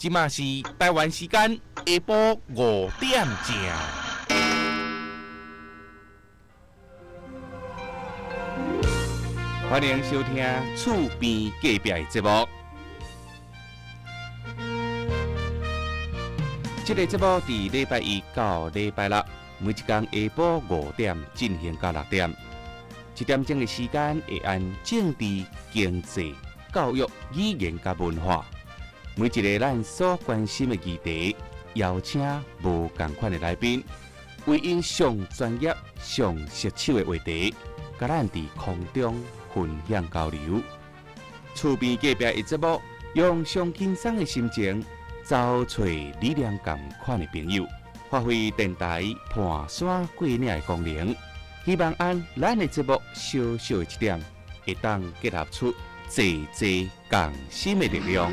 這馬是台灣時間下晡5點正。歡迎收聽厝邊隔壁的節目。這个節目佇禮拜一到禮拜六，每一工下晡5點進行到6點，一點鐘的時間會按政治、經濟、教育、語言佮文化，每一个咱所關心的議題，邀請無仝款的來賓，為𪜶上專業、上熟手的話題，佮咱佇空中分享交流。厝邊隔壁的節目，用上輕鬆的心情，走揣理念仝款的朋友，發揮電台盤山過嶺的功能。希望按咱的節目小小的一點，會當結合出濟濟仝心的力量。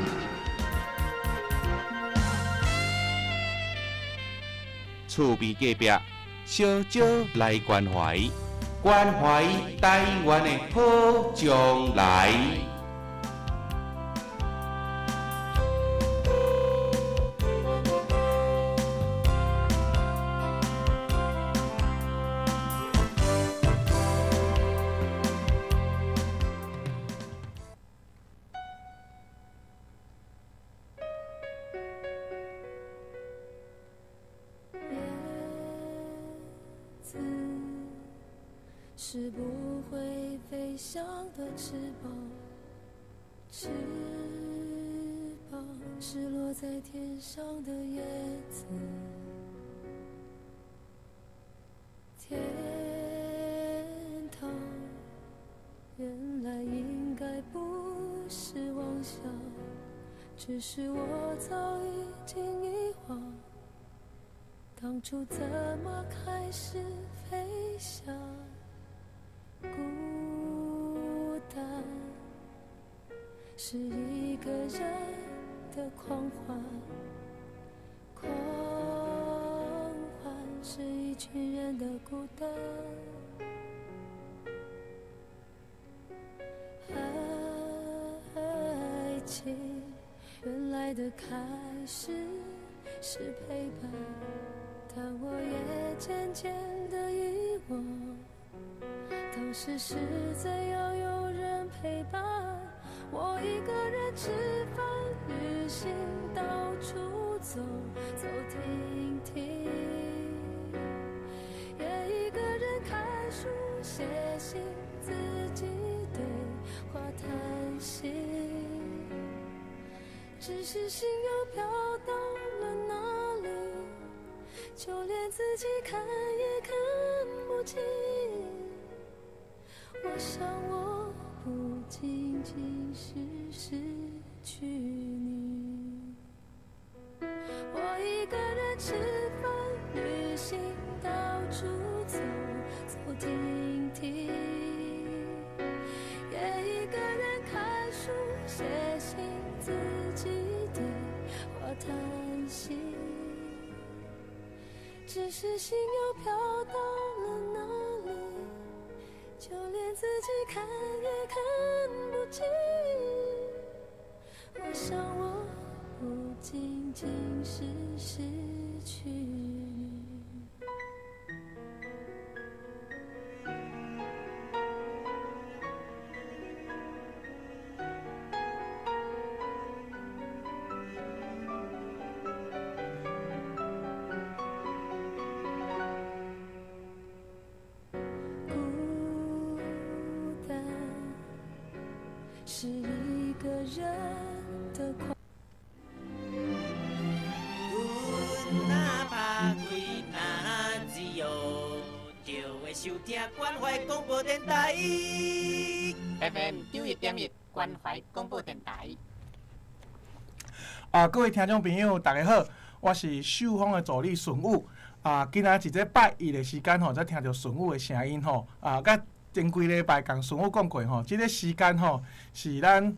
厝邊隔壁，小少來關懷，關懷台灣的好將來。葉子是不會飛翔的翅膀，翅膀是落在天上的葉子。天堂原來應該不是妄想，只是我早已經遺忘，當初怎麼開始飛翔。孤單是一個人的狂歡，狂歡是一群人的孤單。愛情原來的開始是陪伴，但我也漸漸的遺忘，當時實在要有人陪伴。我一個人吃飯、旅行，到處走走停停，也一個人看書、寫信，自己對話談心。只是心又飄到了哪裡，就連自己看也看不清。我想我不僅僅是失去你。我一個人吃飯、旅行，到處走走停停，也一個人看書、寫信，自己對話談心。只是心又飄到了哪裡，就連自己看也看不清。我想我不僅僅是失去你。孤單是一個人的狂。阮若拍開哪子喲，就會收聽關懷廣播電台。 FM 91.1關懷廣播電台。啊，各位聽眾朋友，大家好，我是秀峰的助理順武。啊，今仔日這拜一的時間吼，才聽著順武的聲音吼。啊，佮前幾禮拜共順武講過吼，這个時間吼是咱，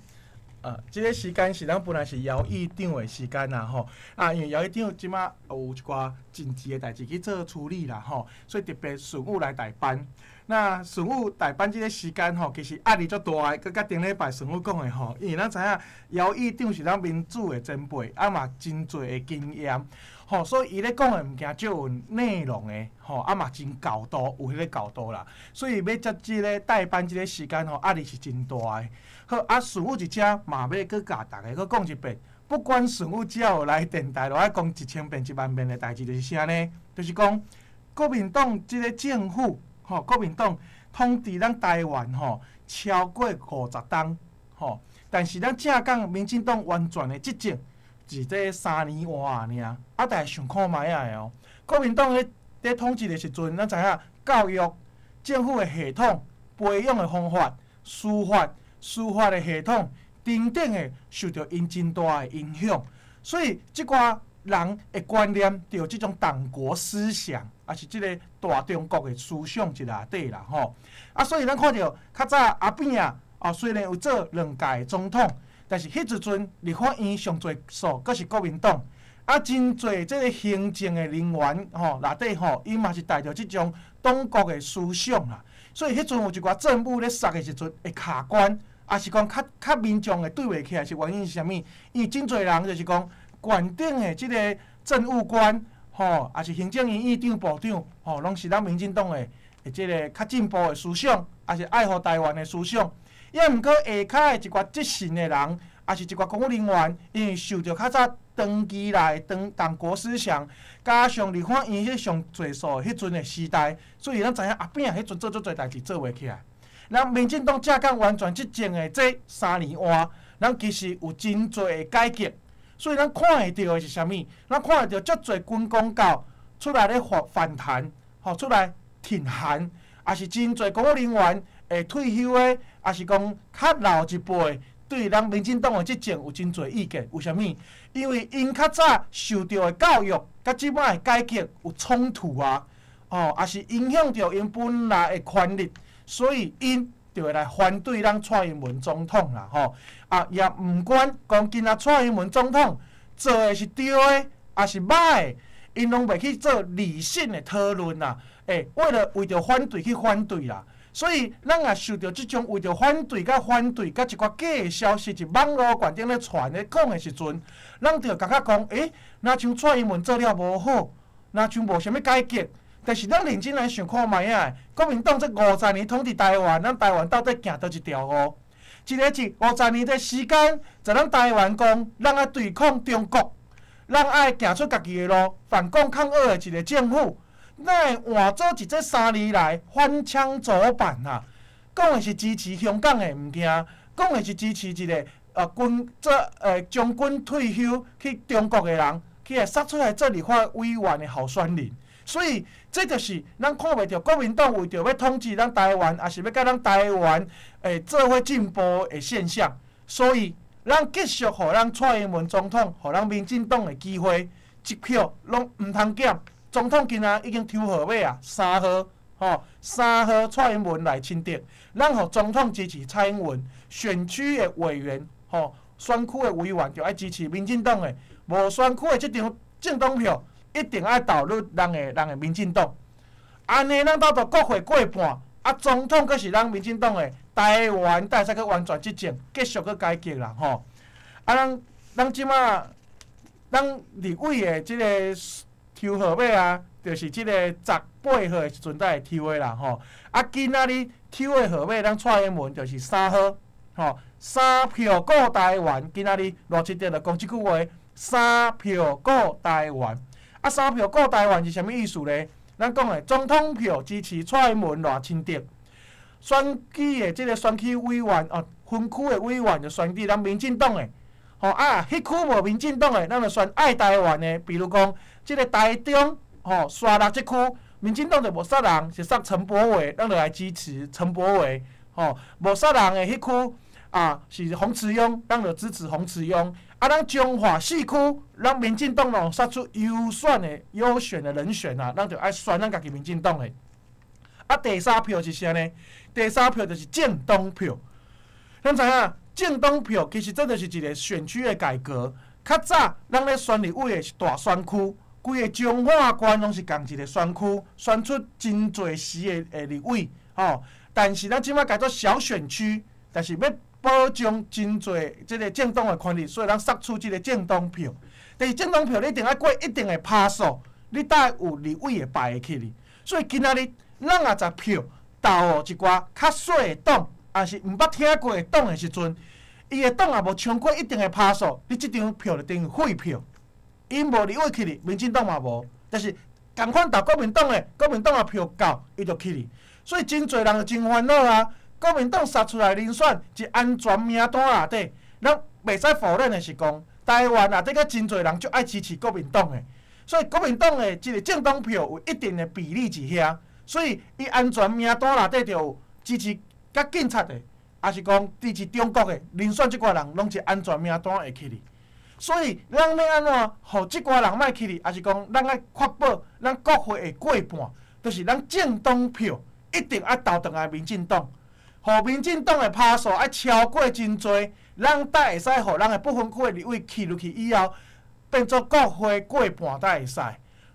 這个時間是咱本來是姚議長的時間啦吼。啊，因為姚議長這馬有一寡緊急的代誌去做處理啦吼，所以特別順武來代班。那順武代班這个時間吼，其實壓力足大的，閣佮頂禮拜順武講的吼，因為咱知影姚議長是咱民主的前輩，啊嘛真濟的經驗，吼，所以伊咧講的物件足有內容的，吼，啊嘛真厚度，有彼个厚度啦。所以欲接這个代班這个時間吼，壓力是真大的。好，啊順武佇遮嘛欲閣共逐家閣講一遍，不管順武只要有來電台，都愛講1000遍、1萬遍的代誌，就是啥呢？就是講國民黨這个政府。吼，國民黨統治咱台灣吼超過50冬，吼，但是咱正港民進黨完全的執政是這3年外爾，啊，但是想看覓仔的哦。國民黨咧佇統治的時陣，咱知影教育、政府的系統、培養的方法、司法的系統等等的，受著𪜶真大的影響，所以這寡人的觀念，著這種黨國思想，抑是這个大中國的思想佇內底啦吼。啊，所以咱看著較早阿扁啊，哦，雖然有做兩屆總統，但是彼時陣立法院上濟數，閣是國民黨。啊，真濟這个行政的人員吼內底吼，伊嘛是帶著這種黨國的思想啦。所以彼陣有一寡政務咧殺的時陣會卡關，抑是講較較民眾會對袂起來，是原因是啥物？因為真濟人就是講。縣頂的這个政務官，吼，抑是行政院院長、部長，吼，攏是咱民進黨的，這个較進步的思想，抑是愛護台灣的思想。也毋過下跤的一寡執行的人，抑是一寡公務人員，因為受著較早長期來黨黨國思想，加上立法院彼上濟數彼陣的時代，所以咱知影阿扁彼陣做足濟代誌做袂起來。咱民進黨正港完全執政的這3年外，咱其實有真濟的改革。所以咱看會著的是啥物？咱看會著足濟軍公教出來咧反彈，吼，出來挺韓，抑是真濟公務人員會退休的，抑是講較老一輩對咱民進黨的執政有真濟意見。為啥物？因為𪜶較早受著的教育，佮這擺的改革有衝突啊，哦，抑是影響著𪜶本來的權力，所以𪜶就會來反對咱蔡英文總統啦，吼！啊，也毋管講今仔蔡英文總統做的是對的，抑是歹的，𪜶攏袂去做理性的討論啦。欸，為了為著反對去反對啦，所以咱也受著這種為著反對佮反對，佮一寡假的消息佇網路懸頂咧傳咧講的時陣，咱就感覺講，欸，若像蔡英文做了無好，若像無啥物改革。但是咱認真來想看覓仔，國民黨這50年統治台灣，咱台灣到底行佗一條路？一个是50年的時間，在咱台灣講，咱愛對抗中國，咱愛行出家己的路，反共抗俄的一个政府，哪會換做佇這3年來翻腔走板啊？講的是支持香港的物件，講的是支持一个軍做將軍退休去中國的人，去來殺出來做立法委員的候選人。所以，這就是咱看袂著國民黨為著欲統治咱台灣，抑是欲佮咱台灣做伙進步的現象。所以，咱繼續予咱蔡英文總統，予咱民進黨的機會，一票攏毋通減。總統今仔已經抽號碼啊，三號，吼，3號蔡英文來清德，咱予總統支持蔡英文，選區的委員，吼，選區的委員就愛支持民進黨的，無選區的這張政黨票。一定愛投入咱的民進黨，按呢，咱到到國會過半，啊，總統閣是咱民進黨的，台灣才會使閣完全執政，繼續閣改革啦，吼。啊，咱這馬，咱立委的這个抽號碼啊，就是這个18號的時陣才會抽的啦，吼。啊，今仔日抽的號碼，咱蔡英文就是3號，吼，3票顧台灣。今仔日賴清德就講這句話：三票顧台灣。啊，三票顧台灣是啥物意思呢？咱講的總統票支持蔡英文、賴清德，選舉的這个選區委員哦，分區的委員就選舉咱民進黨的，吼啊，彼區無民進黨的，咱就選愛台灣的。比如講，這个台中吼沙鹿這區，民進黨就無殺人，是殺陳柏惟，咱就來支持陳柏惟。吼，無殺人的彼區啊，是洪慈庸，咱就支持洪慈庸。啊，咱彰化四區，咱民進黨攏殺出優選的人選啊，咱就愛選咱家己民進黨的。啊，第三票是啥呢？第三票就是政黨票。咱知影政黨票其實這就是一個選區的改革。較早咱咧選立委的是大選區，規个彰化縣攏是仝一个選區，選出真濟席的立委，吼。但是咱這擺改做小選區，但是欲保障真濟這个政黨的權利，所以咱索取這个政黨票。但是政黨票你一定愛過一定的趴數，你才會有立委會排會起哩。所以今仔日咱若十票投予一寡較細的黨，抑是毋捌聽過的黨的時陣，伊的黨也無超過一定的趴數，你這張票就等於廢票。𪜶無立委去哩，民進黨嘛無，但是仝款投國民黨的，國民黨的票夠，伊就去哩。所以真濟人就真煩惱啊！國民黨殺出來人選一安全名單內底，咱袂使否認的是講，台灣內底閣真濟人足愛支持國民黨的，所以國民黨的這个政黨票有一定的比例佇遐，所以伊安全名單內底就有支持佮警察的，抑是講支持中國的人選，這寡人攏是安全名單會去哩。所以咱欲按怎，予這寡人莫去哩，抑是講咱愛確保咱國會會過半，就是咱政黨票一定愛投轉來民進黨，予民進黨的趴數愛超過真濟，咱才會使予咱的不分區的立委去入去以後，變做國會過半才會使。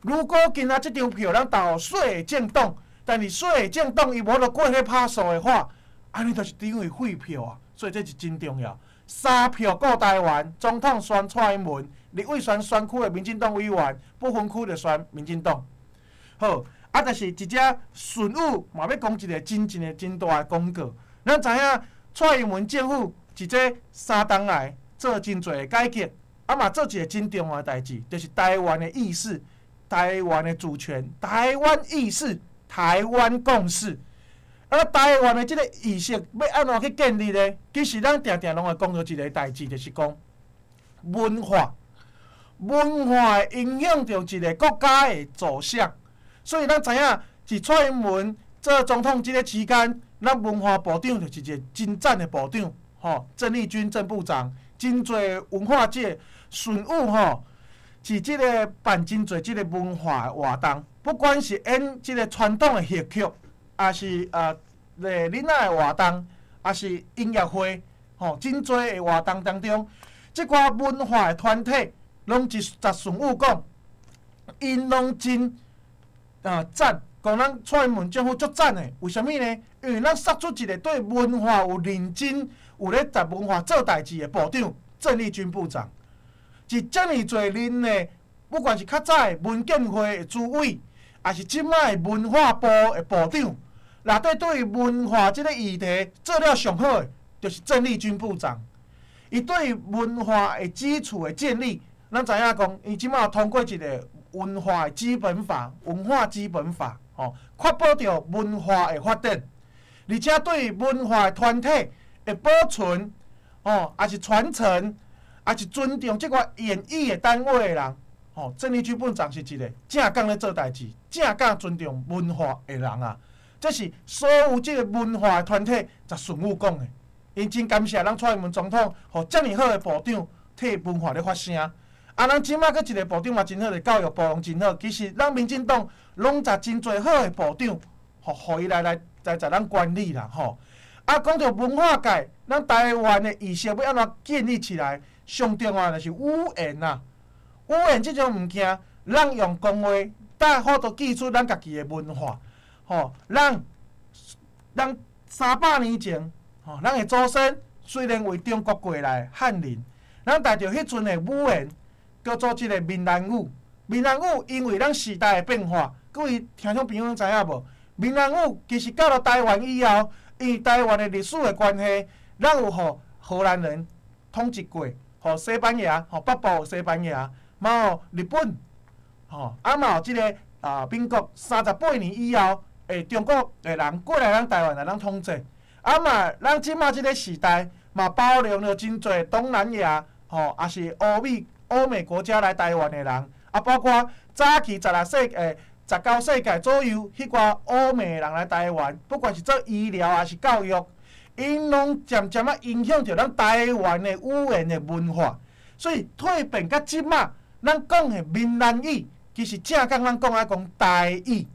如果今仔這張票咱投予細的政黨，但是細的政黨伊無法度過彼趴數的話，按呢就是等於廢票啊！所以這是真重要。三票顧台灣，總統選蔡英文，立委選選區的民進黨委員，不分區就選民進黨。好，啊，但是一隻順武嘛欲講一个真正的真大的廣告。咱知影蔡英文政府佇這3冬來做真濟的改革，啊嘛做一个真重要的代誌，就是台灣的意識、台灣的主權、台灣意識、台灣共識。啊，台灣的這个意識欲按怎去建立呢？其實咱定定攏會講著一个代誌，就是講文化，文化會影響著一个國家的走向。所以咱知影，佇蔡英文做總統這个期間，咱文化部長就是一个真讚的部長，吼，鄭麗君鄭部長，真濟文化界順武吼，是這个辦真濟這个文化的活動，不管是演這个傳統的戲曲，抑是咧囡仔的活動，抑是音樂會，吼，真濟的活動當中，這寡文化的團體攏一直順武講，𪜶攏真讚，講咱蔡英文政府足讚的，為啥物呢？因為咱殺出一个對文化有認真、有咧佇文化做代誌的部長鄭麗君部長，是遮爾濟任的，不管是較早的文建會的主委，抑是這擺的文化部的部長，內底對文化這个議題做了上好的，就是鄭麗君部長。伊對文化的基礎的建立，咱知影講，伊這擺有通過一个文化的基本法、文化基本法，吼，確保著文化的發展，而且對文化的團體的保存，吼，抑是傳承，抑是尊重這个演藝的單位的人，吼，鄭麗君部長是一个正港咧做代誌、正港尊重文化的人啊。這是所有這个文化的團體才順武講的，𪜶真感謝咱蔡英文總統，予遮爾好的部長替文化咧發聲。啊，咱這擺閣一个部長嘛真好，教育部攏真好。其實咱民進黨攏集真濟好的部長，予伊來來咱管理啦，吼。啊，講著文化界，咱台灣的意識欲按怎建立起來？上重要就是語言啊，語言這種物件，咱用講話，才法度記出咱家己的文化。吼，咱300年前，吼，咱的祖先雖然為中國過來漢人，咱帶著彼陣的語言叫做這个閩南語。閩南語因為咱時代的變化，各位聽眾朋友知影無？閩南語其實到了台灣以後，因為台灣的歷史的關係，咱有予荷蘭人統治過，予西班牙，予北部西班牙，嘛有日本，吼，啊嘛有這个民國38年以後。中國的人過來咱台灣來咱統治，啊嘛，咱這馬這个時代嘛包容了真濟東南亞，吼，抑是歐美國家來台灣的人，啊，包括早期19世紀左右，彼寡歐美的人來台灣，不管是做醫療抑是教育，𪜶攏漸漸仔影響著咱台灣的語言的文化，所以蛻變到這馬，咱講的閩南語，其實正港咱講愛講台語。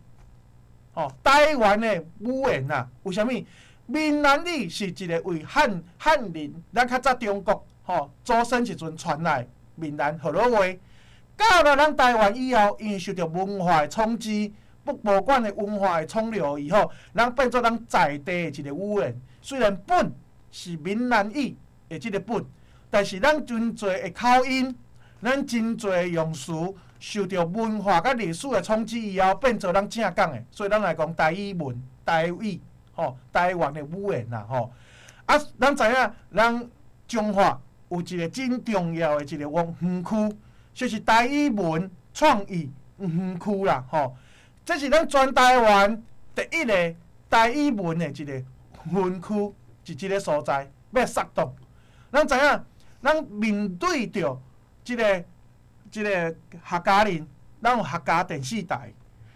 吼，台灣的語言啊，為啥物？閩南語是一个為漢人，咱較早中國吼祖先時陣傳來閩南河洛話，到了咱台灣以後，因為受著文化的衝擊，不无管的文化的冲流以后，咱变做咱在地的一个语言。虽然本是闽南语的這个本，但是咱真濟的口音，咱真濟用詞受著文化佮歷史的衝擊以後，變做咱正港的。所以咱來講台語文、台語吼，台灣的語言啦吼。啊，咱知影，咱彰化有一個真重要的一個園區，就是台語文創意園區啦吼。這是咱全台灣第一個台語文的一個園區，是這個所在欲殺動。咱知影，咱面對著這個客家人，咱有客家電視台；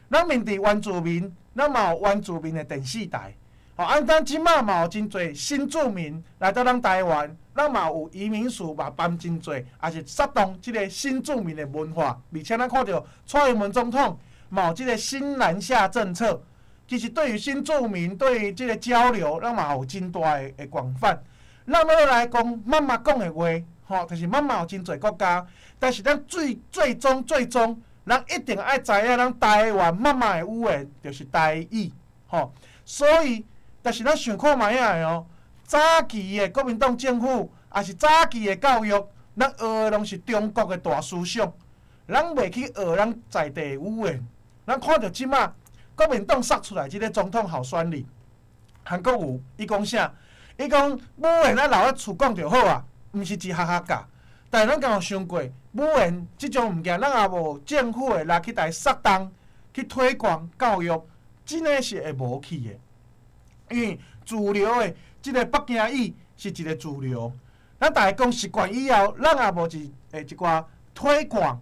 咱面對原住民，咱嘛有原住民的電視台。吼，啊，咱這馬嘛有真濟新住民來到咱台灣，咱嘛有移民署嘛辦真濟，也是煽動這個新住民的文化。而且咱看著蔡英文總統嘛有這個新南下政策，其實對於新住民對於這個交流，咱嘛有真大的廣泛。咱欲來講媽媽講的話，吼，就是媽媽有真濟國家，但是咱最最終最終，咱一定愛知影咱台灣媽媽的語言就是台語，吼。所以，但是咱想看覓仔的哦，早期的國民黨政府，抑是早期的教育，咱學的攏是中國的大思想，咱袂去學咱在地的語言。咱看著這馬國民黨殺出來這个總統候選人韓國瑜，伊講啥？伊講語言愛留佇厝講就好啊，毋是一學校教。但是咱敢有想過，語言這種物件，咱也無政府會來去共伊煽動，去推廣教育，真的是會無去的。因為主流的這个北京語是一個主流，咱逐家講習慣以後，咱也無一寡推廣、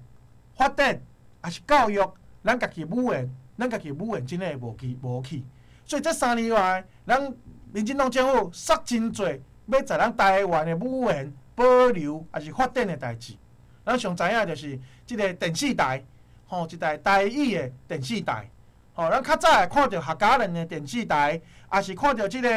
發展，抑是教育，咱家己語言，咱家己語言真的會無去無去。所以這3年來，咱民進黨政府殺真濟，欲在咱台灣的語言保留抑是發展的代誌。咱上知影就是這个電視台，吼，一台台語的電視台，吼，咱較早會看著客家人的電視台，抑是看著這个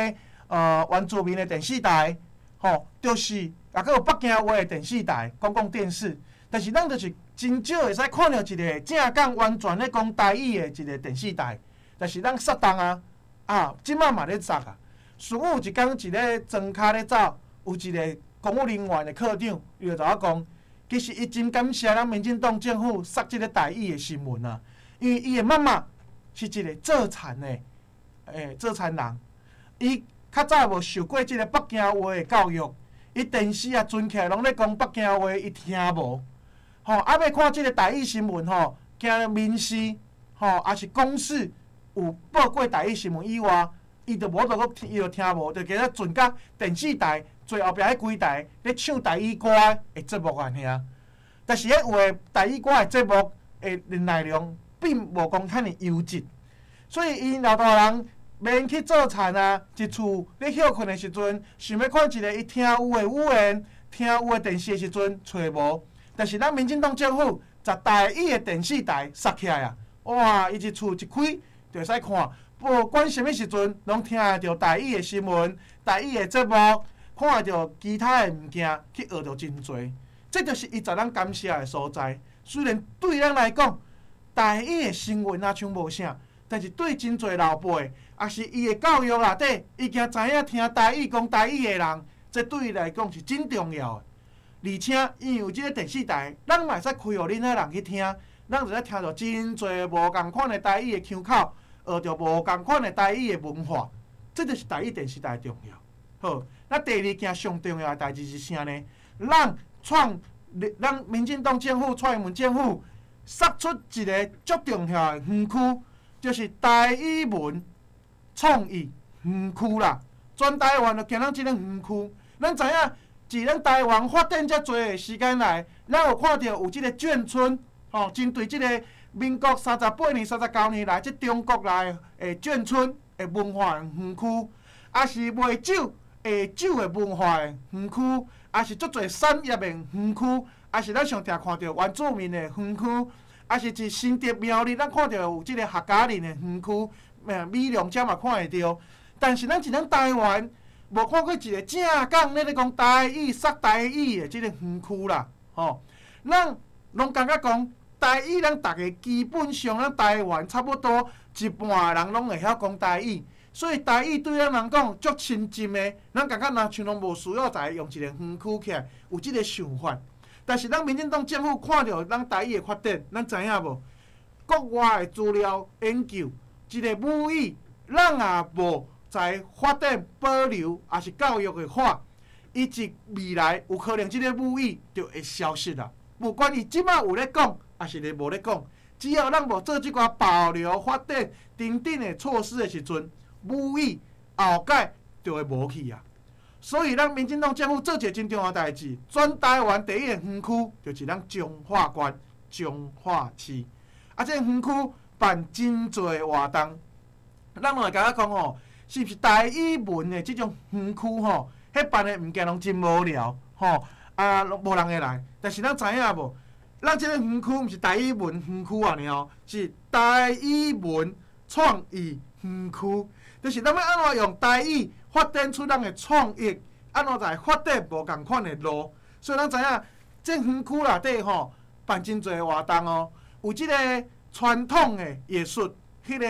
原住民的電視台，吼，就是抑閣有北京話的電視台、公共電視。但是咱就是真少會使看著一個正港完全咧講台語的一個電視台。但是咱殺動啊，啊，這馬嘛咧殺啊。師母有一工佇咧莊跤咧走，有一個公務人員的課長，伊就共我講，其實伊真感謝咱民進黨政府殺這个台語的新聞啊，因為伊的媽媽是一個做田的，做田人，伊較早無受過這个北京話的教育，伊電視啊轉起來攏咧講北京話，伊聽無，吼，啊欲看這个台語新聞吼，驚民視吼，抑是公視有報過台語新聞以外，伊就無法度閣，伊就聽無，就記得轉甲電視台最後壁彼幾台咧唱台語歌的節目啊爾。但是彼有的台語歌的節目的內容並無講遐爾優質，所以𪜶老大人免去做田啊，一厝咧歇睏的時陣，想欲看一个伊聽有的語言、聽有的電視的時陣，揣無。但是咱民進黨政府十台語的電視台殺起來啊！哇，伊一厝一開就會使看。無管啥物時陣，攏聽會著台語的新聞、台語的節目，看會著其他的物件，去學著真濟。這就是伊值咱感謝的所在。雖然對咱來講，台語的新聞啊像無啥，但是對真濟老輩，抑是伊的教育內底，已經知影聽台語、講台語的人，這對伊來講是真重要的。而且，因為有這个電視台，咱嘛會使開予恁遐人去聽，咱就會聽著真濟無仝款的台語的腔口。學著無仝款的台語的文化，這就是台語電視台重要。好，那第二件上重要的代誌是啥呢？咱創立，咱民進黨政府、蔡英文政府，殺出一个足重要的園區，就是台語文創意園區啦。全台灣就行咱這个園區，咱知影，自咱台灣發展遮濟的時間來，咱有看著有這个眷村，吼，針對這个。民國38年、39年來，這中國來的眷村的文化園區，抑是賣酒下酒的文化的園區，抑是足濟產業的園區，抑是咱上定看著原住民的園區，抑是佇新竹苗栗，咱看著有這个客家人的園區，美濃遮嘛看會著。但是咱佇咱台灣，無看過一個正港咧咧講台語、說台語的這个園區啦，吼。咱攏感覺講。台語咱逐家基本上咱台灣差不多一半的人攏會曉講台語，所以台語對咱人講足親近的，咱感覺若像攏無需要再用一个園區起來，有這个想法。但是咱民進黨政府看著咱台語的發展，咱知影無？國外的資料研究，一个母語，咱若無在發展、保留，抑是教育的話，伊一未來有可能這个母語就會消失啦。不管伊這擺有咧講，抑是咧無咧講，只要咱無做這寡保留、發展等等的措施的時陣，母語後蓋就會無去啊。所以，咱民進黨政府做一个真重要代誌，全台灣第一个園區就是咱彰化縣彰化市。啊，這个園區辦真濟活動，咱攏會感覺講吼，是毋是台語文的這種園區吼，彼辦的物件攏真無聊吼，啊，攏無人會來。但是咱知影無？咱這個園區毋是台語文園區爾哦，是台語文創意園區，就是咱欲按怎用台語發展出咱的創意，按怎來發展無仝款的路。所以咱知影，這園區內底吼辦真濟活動哦，有這個傳統的藝術，彼個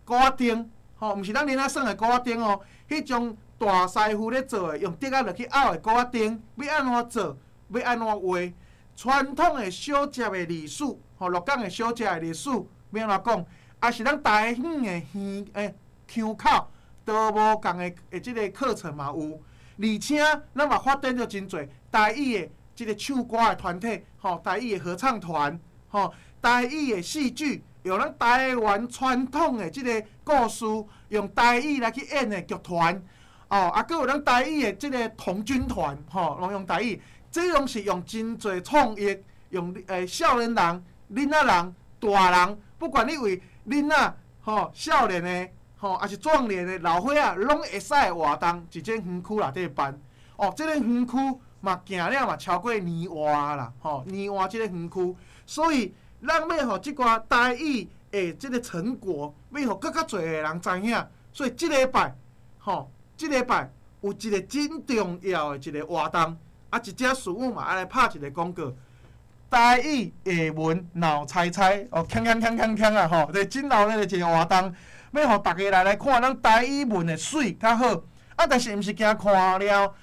鼓仔燈吼，毋是咱囡仔耍的鼓仔燈哦，彼種大師傅咧做的，用竹仔落去拗的鼓仔燈，欲按怎做，欲按怎畫？傳統的小食的歷史，吼，鹿港的小食的歷史，欲按怎講？抑是咱台語的耳欸腔口都無仝的的這個課程嘛有，而且咱嘛發展著真濟台語的這個唱歌的團體，吼，台語的合唱團，吼，台語的戲劇，用咱台灣傳統的這個故事，用台語來去演的劇團，哦，啊，閣有咱台語的這個童軍團，吼，攏用台語，這攏是用真濟創意，用少年人、囡仔人、大人，不管你為囡仔、吼少年的、吼抑是壯年的老歲仔，攏會使的活動，佇這園區內底辦。哦，這個園區嘛行了嘛超過年外啦，吼年外這個園區，所以咱欲予這寡台語的這個成果，欲予閣較濟的人知影，所以這禮拜，吼，這禮拜有一個真重要的一個活動，啊，一隻事務嘛愛來拍一個廣告。台語下文鬧猜猜，哦，鏘鏘鏘鏘鏘啊！吼，這真鬧熱的一個活動，欲予大家來來看咱台語文的媠較好。啊，但是毋是驚看了，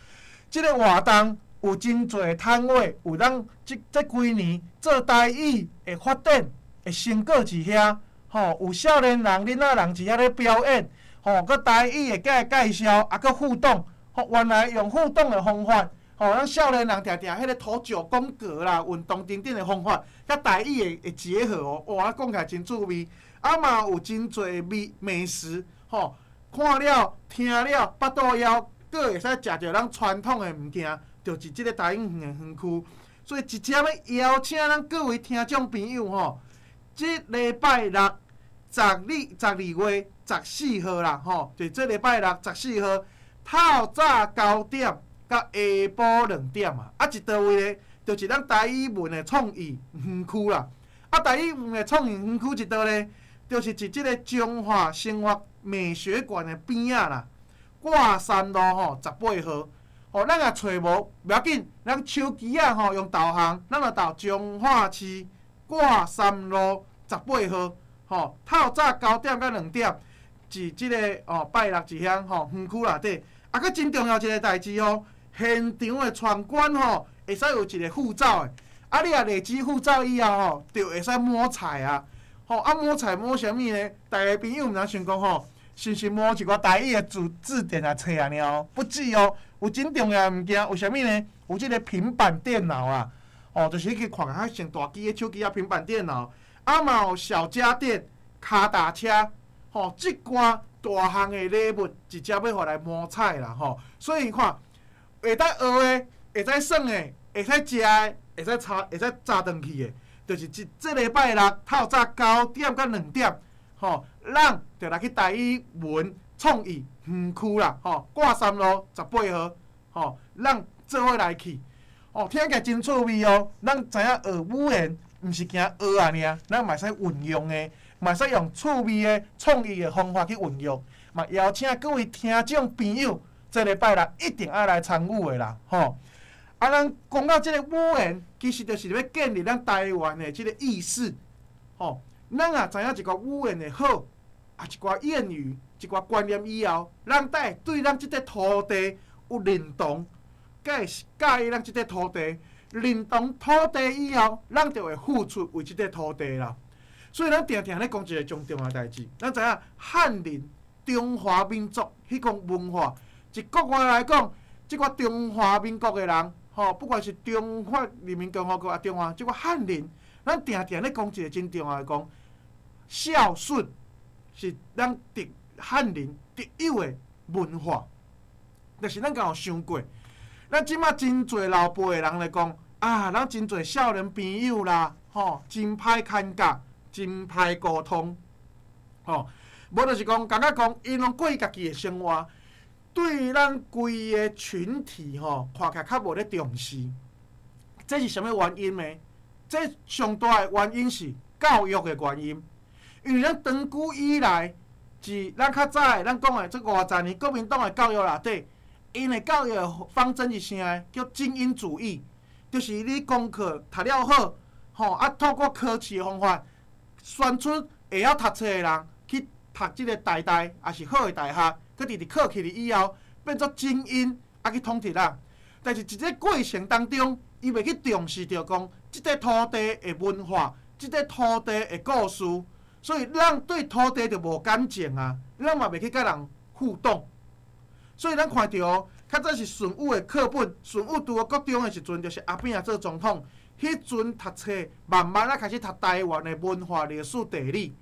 這個活動有真濟攤位，有咱這這幾年做台語的發展的成果佇遐，吼，有少年人、囡仔人佇遐咧表演，吼，閣台語的佮介紹，啊，閣互動，吼，原來用互動的方法。吼，咱少年人定定彼个塗石廣告啦、運動等等的方法，佮台語的結合哦，哇，講起來真趣味。啊嘛有真濟美美食，吼，看了、聽了，腹肚枵，閣會使食著咱傳統的物件，就是這个台語園的園區。所以直接欲邀請咱各位聽眾朋友吼，這禮拜六12月14號啦，吼，就這禮拜六十四號透早九點。到下晡兩點啊，啊，佇佗位咧，就是咱台語文的創意園區啦。啊，台語文的創意園區佇佗咧，就是佇這个彰化生活美學館的邊仔啦，掛山路吼十八號。吼，咱若揣無，袂要緊，咱手機仔吼用導航，咱就導彰化市掛山路十八號，吼，透早九點到兩點，佇這个哦拜六佇遐吼園區內底。啊，閣真重要一个代誌哦。現場的闖關吼，會使有一個護照的，啊，你若累積護照以後吼，就會使摸彩啊，吼啊摸彩摸啥物呢？逐个朋友毋知想講吼，是毋是摸一寡台語的字字典來冊爾哦？不止哦，有真重要的物件，有啥物呢？有這个平板電腦啊，哦，就是去看較像大機的手機啊，平板電腦，啊嘛有小家電、跤踏車，吼，這寡大項的禮物，直接欲予來摸彩啦，吼，所以看。會當學的，會使耍的，會使食的，會使炒，會使炸轉去的，就是這這禮拜六透早九點到兩點，吼，咱就來去台語文創意園區啦，吼，掛山路十八號，吼，咱做伙來去，哦，聽起來真趣味哦。咱知影學語言，毋是驚學爾爾，咱嘛會使運用的，嘛會使用趣味的創意的方法去運用，嘛邀請各位聽眾朋友。這禮拜六一定愛來參與的啦，吼！啊，咱講到這个語言，其實就是欲建立咱台灣的這个意識，吼。咱若知影一个語言的好，啊，一寡諺語，一寡觀念以後，咱才會對咱這塊土地有認同，才會喜歡咱這塊土地。認同土地以後，咱就會付出為這塊土地啦。所以咱定定咧講一个上重要代誌，咱知影漢人中華民族彼個文化，一國外來講，這個中華民國的人，吼，不管是中華人民共和國啊，中華這個漢人，咱定定咧講一个真重要的講，孝順是咱特漢人特有的文化。但是咱敢有想過，咱這馬真濟老輩的人來講，啊，咱真濟少年朋友啦，吼，真歹牽教，真歹溝通，吼，無就是講，感覺講，𪜶攏過家己的生活，對咱規个群體吼，看起來較無咧重視。這是啥物原因呢？這上大的原因是教育的原因，因為咱長久以來，是咱較早的，咱講的這50年國民黨的教育內底，𪜶的教育方針是啥？叫精英主義，就是你功課讀了好，吼啊，透過考試的方法，選出會曉讀冊的人去讀這个台大，抑是好的大學，閣直直考起來以後，變做精英，啊去統治咱。但是佇這个過程當中，伊袂去重視著講，這塊土地的文化，這塊土地的故事，所以咱對土地就無感情啊，咱嘛袂去佮人互動。所以咱看著，較早是順武的課本，順武拄好國中的時陣，就是阿扁仔做總統，彼陣讀冊，慢慢仔開始讀台灣的文化、歷史、地理。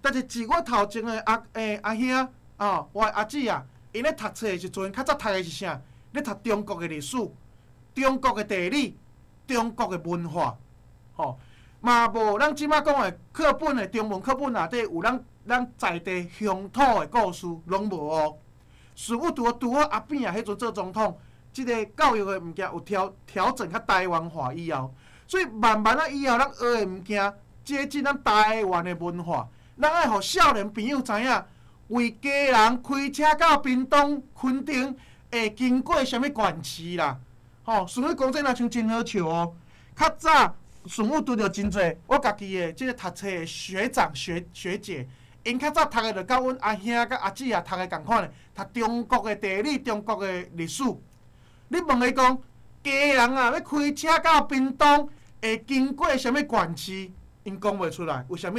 但是自我頭前的阿欸阿兄，哦，我的阿姊啊，𪜶咧讀冊的時陣，較早讀的是啥？咧讀中國的歷史、中國的地理、中國的文化，吼，嘛無咱這馬講的課本的中文課本內底有咱咱在地鄉土的故事，攏無哦。順武拄好拄好阿扁仔彼陣做總統，這个教育的物件有調調整較台灣化以後，所以慢慢仔以後，咱學的物件接近咱台灣的文化。咱愛予少年朋友知影，為基隆開車到屏東、墾丁會經過啥物縣市啦？吼，順武講這若像真好笑哦。較早順武拄著真濟，我家己的這个讀冊的學長學學姐，𪜶較早讀的就佮阮阿兄佮阿姊仔讀的仝款的，讀中國的地理、中國的歷史。你問伊講，基隆啊，欲開車到屏東會經過啥物縣市？𪜶講袂出來，為啥物？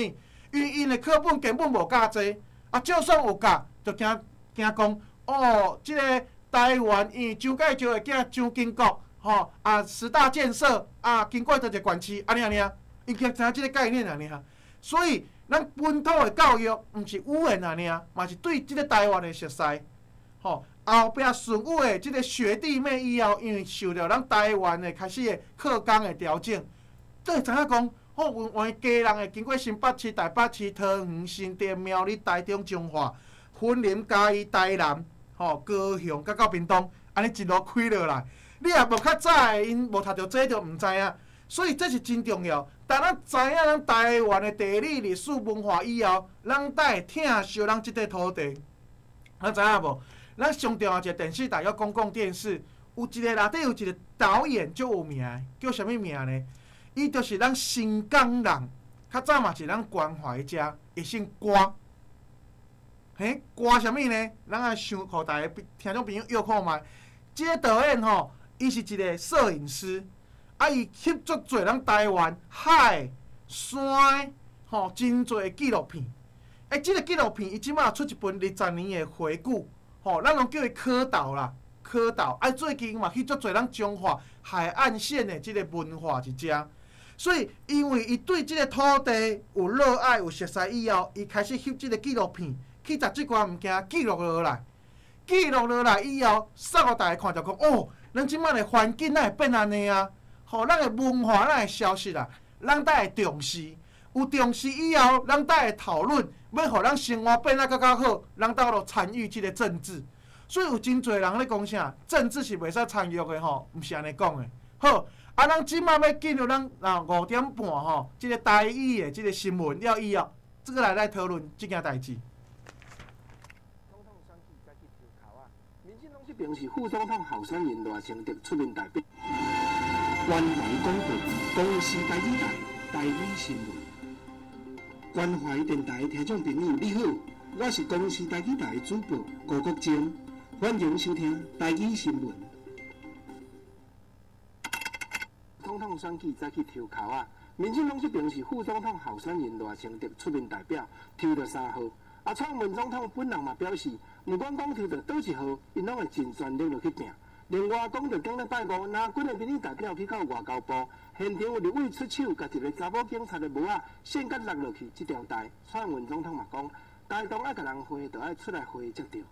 因為𪜶的課本根本無教這個，啊，就算有教，就驚驚講，哦，這个台灣因為蔣介石的囝蔣經國，吼啊，十大建設啊，經過佗一個縣市，按呢按呢，𪜶才知影這个概念爾爾。所以，咱本土的教育，毋是語言爾爾，嘛是對這个台灣的熟似。吼，後壁順武的這个學弟妹以後，因為受著咱台灣的開始的課綱的調整，才會知影講，吼，原來基隆會經過新北市、台北市、桃園、新竹、苗栗、台中、彰化、雲林、嘉義、台南、吼高雄，佮到屏東，按呢一路開落來。你若無較早的，𪜶無讀著這就毋知影。所以這是真重要。當咱知影咱台灣的地理、歷史、文化以後，咱才會疼惜咱這塊土地。咱知影無？咱上重要一个電視台叫公共電視，有一个內底有一个導演足有名的，叫啥物名呢？伊就是咱新港人，較早嘛是咱關懷者，伊姓郭。嘿，郭啥物呢？咱愛想，予大家聽眾朋友臆看覓。這个導演吼，伊是一个攝影師，啊，伊翕足濟咱台灣海、山，吼，真濟紀錄片。欸，這个紀錄片伊這馬出一本20年的回顧，吼，咱攏叫伊柯導啦，柯導。啊，最近嘛去足濟咱彰化海岸線的這个文化佇遮。所以，因為伊對這个土地有熱愛、有熟似以後，伊開始翕這个紀錄片，去共這寡物件記錄落來。記錄落來以後，送予大家看著講，哦，咱這馬的環境哪會變按呢啊？吼，咱的文化哪會消失啊？咱才會重視，有重視以後，咱才會討論，欲予咱生活變得閣較好，咱才會參與這个政治。所以有真濟人咧講啥，政治是袂使參與的吼，毋是按呢講的。好，啊，咱這馬欲進入咱啊5點半吼，這个台語的這个新聞了以後，這個來來討論這件代誌。總統選舉才去投跤仔，民進黨這邊是副總統候選人賴清德出面代表。关怀广播公视台语台台语新闻。关怀电台听众朋友，你好，我是公视台语台主播吴国珍，欢迎收听台语新闻。总统选举早去抽籤仔，民进党这边是副总统候选人赖清德出面代表，抽著3号。啊，蔡英文总统本人嘛表示，毋管讲抽著佗一号，𪜶拢会尽全力落去拼。另外，讲著顶礼拜五，蓝军的民意代表去到外交部，现场有立委出手，共一个查某警察的帽仔线甲落落去，这条代，蔡英文总统嘛讲，台东爱共人回，就爱出来回才对。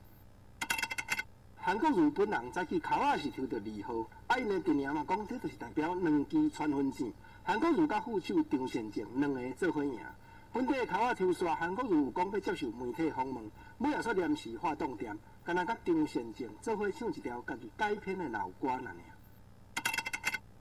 韩国瑜本人早起口仔是抽著2号，啊，𪜶的阵营嘛讲，这就是代表两支传分线。韩国瑜佮副手张善政两个做伙赢。本地的口仔抽煞，韩国瑜有讲欲接受媒体访问，尾仔煞临时发动点，敢若佮张善政做伙唱一条家己改编的老歌尔尔。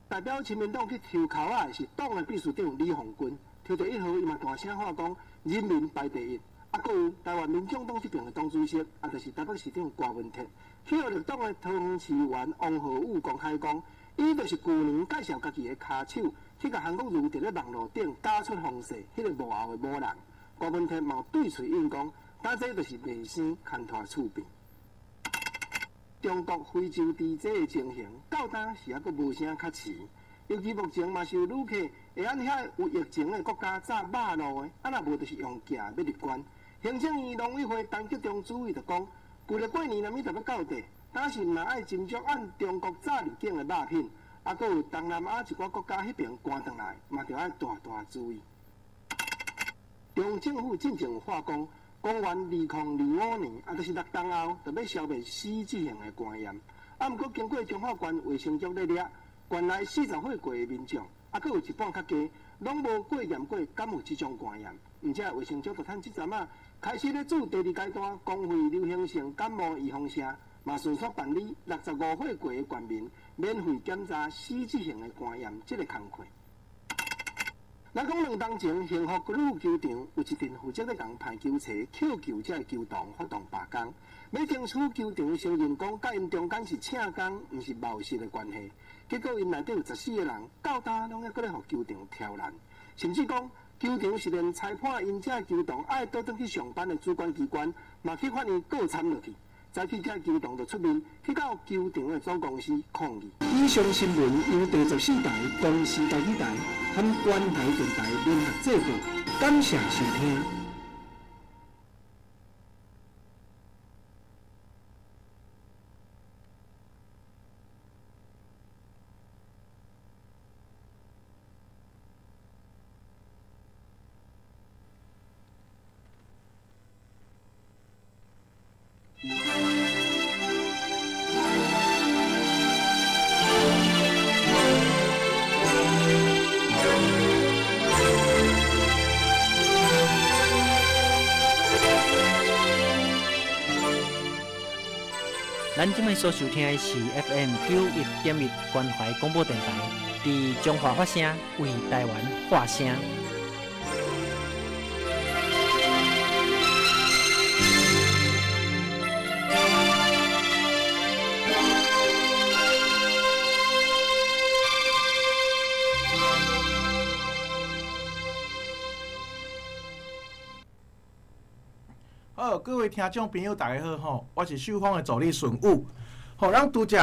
代表亲民党去抽口仔的是党的秘书长李鸿军，抽著1号，伊嘛大声喊讲人民排第一。啊，阁有台湾民众党这边的党主席，啊，就是台北市长郭文铁，去予绿党的桃园市议员王浩宇公开讲，伊就是旧年介绍家己的跤手，去共韩国瑜伫咧网路顶打出风势，彼个幕后的某人。郭文铁嘛对喙应讲，打这就是卖生牵拖厝边。中国非洲猪灾的情形，到今是犹阁无啥较迟。尤其目前嘛是有旅客会按遐有疫情的国家炸肉路的，啊若无就是用寄要入关。行政院农委会陈吉仲主委就讲，旧历过年若物特欲到底，但是毋若爱斟酌按中国早入境的肉品，啊，阁有东南亚一寡国家彼边赶转来，嘛著爱大大注意。中政府进前有话讲，公元2025年，啊，就是6冬后，就欲消灭死质型的肝炎。啊，毋过经过彰化县卫生局咧掠，县内40岁过的民众，啊，阁有一半较低，拢无过验过，敢有这种肝炎？毋则卫生局就趁这阵仔开始咧做第二阶段公费流行性感冒预防射，嘛顺续办理65岁过的县民免费检查死质型的肝炎这个工课。咱讲2当前，幸福女球场有一阵负责咧共排球锤扣球者的球童发动罢工，欲争取球场承认讲，佮𪜶中间是请工，毋是谋私的关系。结果𪜶内底有14个人，到今拢犹阁咧予球场刁难，甚至讲球场是连裁判𪜶这球童爱倒转去上班的主管机关，嘛去法院告惨落去。早起这球童就出面去到球场的总公司抗议。以上新闻由第14台公视台语台和关台电台联合制作，感谢收听。咱这摆所收听的是 FM 91.1关怀广播电台，伫彰化发声，为台湾发声。好，各位听众朋友，大家好吼，我是秀芳的助理顺武。吼，咱拄则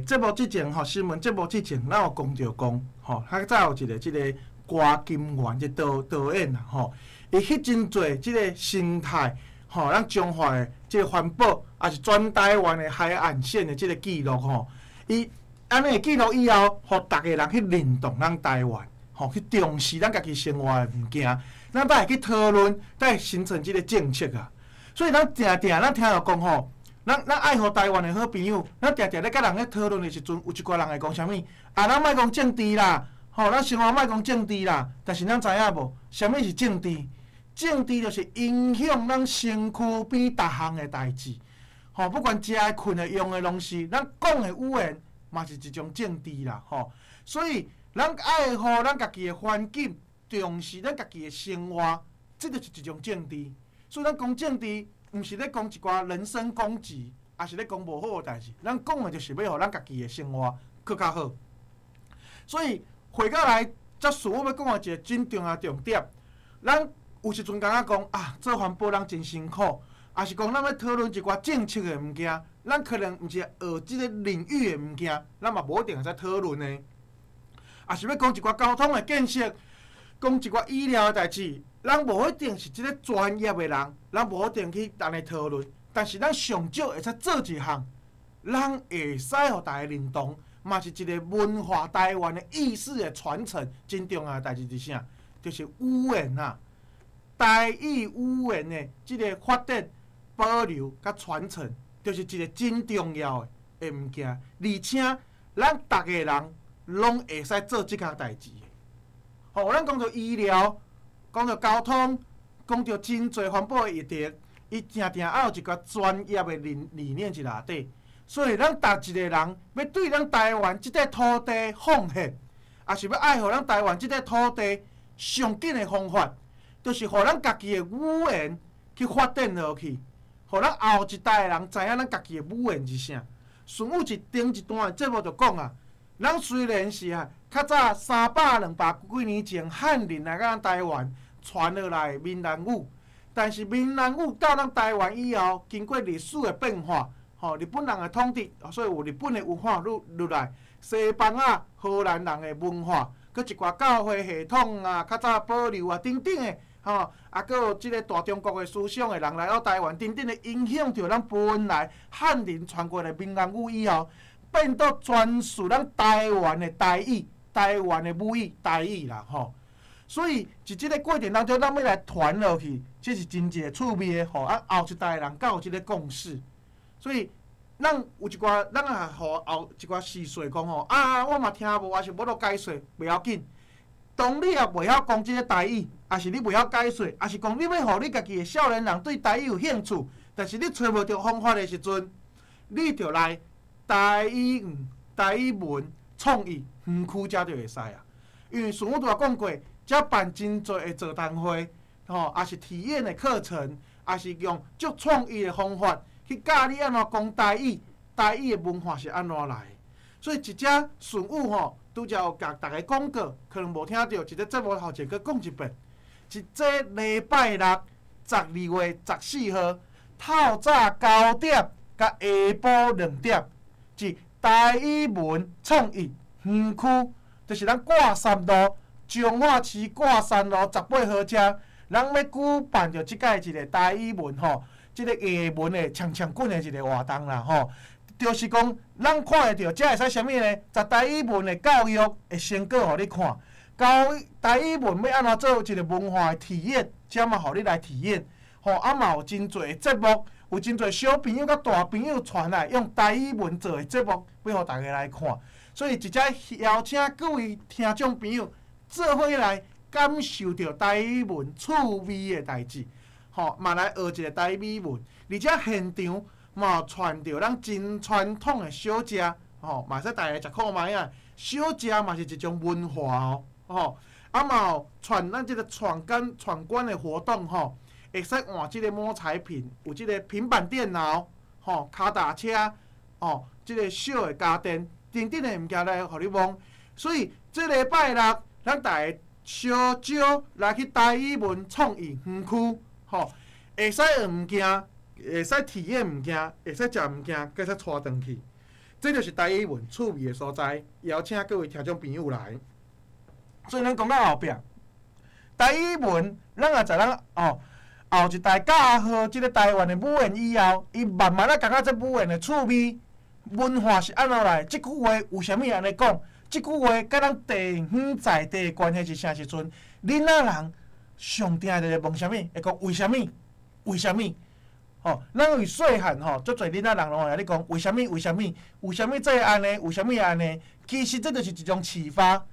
节目之前吼，新闻节目之前，咱有讲著讲吼，较早有一个这个郭金元这导演啊吼，伊翕真济这个生态吼，咱彰化的这个环保，也是全台湾的海岸线的这个记录吼，伊按呢记录以后，予逐个人去认同咱台湾，吼，去重视咱家己生活的物件。咱才会去讨论，才会形成这个政策啊。所以咱定定咱听著讲吼，咱爱护台湾的好朋友，咱定定咧佮人咧讨论的时阵，有一寡人会讲啥物？啊，咱莫讲政治啦，吼，咱生活莫讲政治啦。但是咱知影无？啥物是政治？政治就是影响咱身躯边逐项的代志。吼，不管食的、睏的、用的，拢是咱讲的语言，嘛是一种政治啦，吼。所以咱爱护咱家己的环境。重视咱家己的生活，这就是一种政治。所以咱讲政治，毋是咧讲一寡人身攻击，也是咧讲无好的代志。咱讲的就是欲予咱家己的生活阁较好。所以回過來，這次我欲講的一個真重要重點，咱有時陣感覺講啊，做環保人真辛苦，抑是講咱欲討論一寡政策的物件，咱可能毋是學這个領域的物件，咱嘛無一定會使討論的。抑是欲講一寡交通的建設，講一寡醫療的代誌，咱無一定是這个專業的人，咱無一定去按呢討論。但是咱上少會使做一項，咱會使予大家認同，嘛是一个文化台灣的意識的傳承，真重要的代誌是啥？就是語言啊，台語語言的這个發展、保留佮傳承，就是一个真重要的物件，而且咱逐个人攏會使做這項代誌。吼，咱講著醫療，講著交通，講著真濟環保的議題，伊定定愛有一個專業的理念佇內底。所以咱逐一個人欲對咱台灣這塊土地奉獻，抑是欲愛護咱台灣這塊土地上緊的方法，就是予咱家己的語言去發展落去，予咱後一代的人知影咱家己的語言是啥。順武佇頂一段的節目就講啊，咱雖然是啊，較早三百兩百幾年前漢人來到咱台灣傳落來的閩南語，但是閩南語到咱台灣以後，經過歷史的變化，吼，日本人的統治，所以有日本的文化入來，西班牙、荷蘭人的文化，閣一寡教會系統啊，較早保留啊等等的，吼，啊，閣有這个大中國的思想的人來到台灣，等等的影響著咱本來漢人傳過來閩南語以後，變做專屬咱台灣的台語、台灣的母語台語啦，吼。所以，佇這个過程當中，咱欲來傳落去，這是真一个趣味的，予啊後一代人較有這个共識。所以，咱有一寡，咱也予後一寡序細講吼，啊，我嘛聽無，抑是無法度解說，袂要緊。當你也袂曉講這个台語，抑是你袂曉解說，抑是講你欲予你家己的少年人對台語有興趣，但是你揣無著方法的時陣，你就來台語台語文創意園區遮就會使啊。因為順武拄仔講過，遮辦真濟的座談會，吼，抑是體驗的課程，抑是用足創意的方法去教你按怎講台語，台語的文化是按怎來的。所以這隻順武吼，拄才有共逐家講過，可能無聽著，佇這節目頭前閣講一遍。一這禮拜六12月14號，透早9點佮下晡2點，佇台語文創意園區，就是咱掛山路彰化市掛山路18號遮，咱欲舉辦著這擺一个台語文吼，這个藝文的衝衝滾的一个活動啦吼。就是講，咱看會著，遮會使啥物呢？十台語文的教育的成果，予你看。教台語文欲按怎做一个文化的體驗，遮嘛予你來體驗。吼，啊嘛有真濟節目，有真濟小朋友佮大朋友傳來用台語文做的節目，欲予大家來看。所以，一隻邀請各位聽眾朋友做伙來感受著台語文趣味的代誌，吼，嘛來學一个台語文，而且現場嘛有傳著咱真傳統的小食，吼，嘛會使大家食看覓仔。小食嘛是一種文化哦，吼，啊嘛有傳咱這个闖關闖關的活動吼，會使換這个摸彩品，有這个平板電腦，吼，跤踏車，吼，這个小的家電等等的物件來予你摸。所以這禮拜六，咱大家相招來去台語文創意園區，吼，會使學物件，會使體驗物件，會使食物件，閣會使帶轉去。這就是台語文趣味的所在，邀請各位聽眾朋友來。所以咱講到後壁，台語文，咱也在咱哦後一代教好這个台灣的語言以後，伊慢慢仔感覺這語言的趣味文化是按怎來？這句話為啥物按呢講？這句話佮咱地方在地的關係是啥時陣？囡仔人上定就會問啥物？會講為啥物？為啥物？吼，咱為細漢吼，足濟囡仔人攏會咧講為啥物？為啥物？為啥物這會按呢？為啥物按呢？其實這就是一種啟發。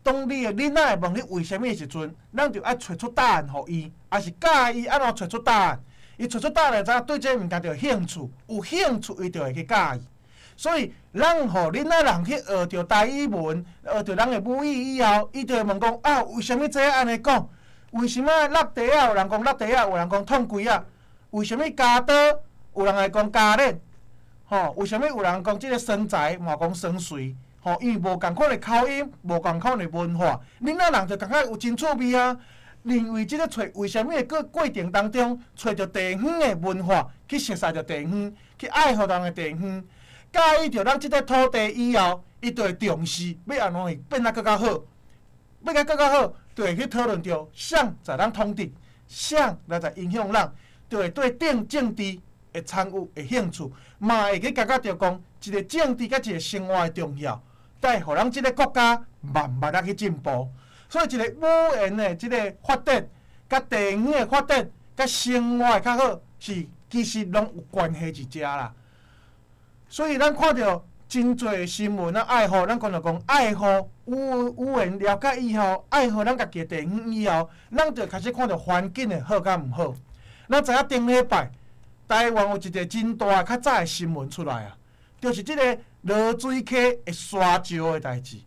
當你的囡仔會問你為啥物的時陣，咱就愛揣出答案予伊，抑是教伊按怎揣出答案。伊揣出答案就知影對這个物件就有興趣，有興趣伊就會去佮意。所以，咱予囡仔人去學著台語文，學著咱的母語以後，伊就會問講啊，為啥物這按呢講？為啥物落地仔有人講落地仔，有人講燙櫃仔？為啥物鉸刀有人會講鉸鏈？吼，為啥物有人講這个酸菜嘛講酸穗？吼，因為無仝款的口音，無仝款的文化，囡仔人就感覺有真趣味啊。認為這个揣為啥物會過過程當中，揣著地方的文化，去熟悉著地方，去愛護人的地方，教育著咱這塊土地以後，伊就會重視欲按怎去變得閣較好，欲閣閣較好，就會去討論著誰在咱統治，誰來在影響咱，就會對政治會參與會興趣，嘛會去感覺著講一個政治佮一個生活的重要，帶予咱這個國家慢慢仔去進步。所以一個語言的這個發展，佮地方的發展，佮生活的較好，是其實攏有關係佇遮啦。所以咱看著真濟新聞啊，愛護咱講著講愛護語言了解以後，愛護咱家己的地方以後，咱就開始看著環境的好佮毋好。咱知影頂禮拜台灣有一個真大的較早的新聞出來啊，就是這個濁水溪的沙石的代誌。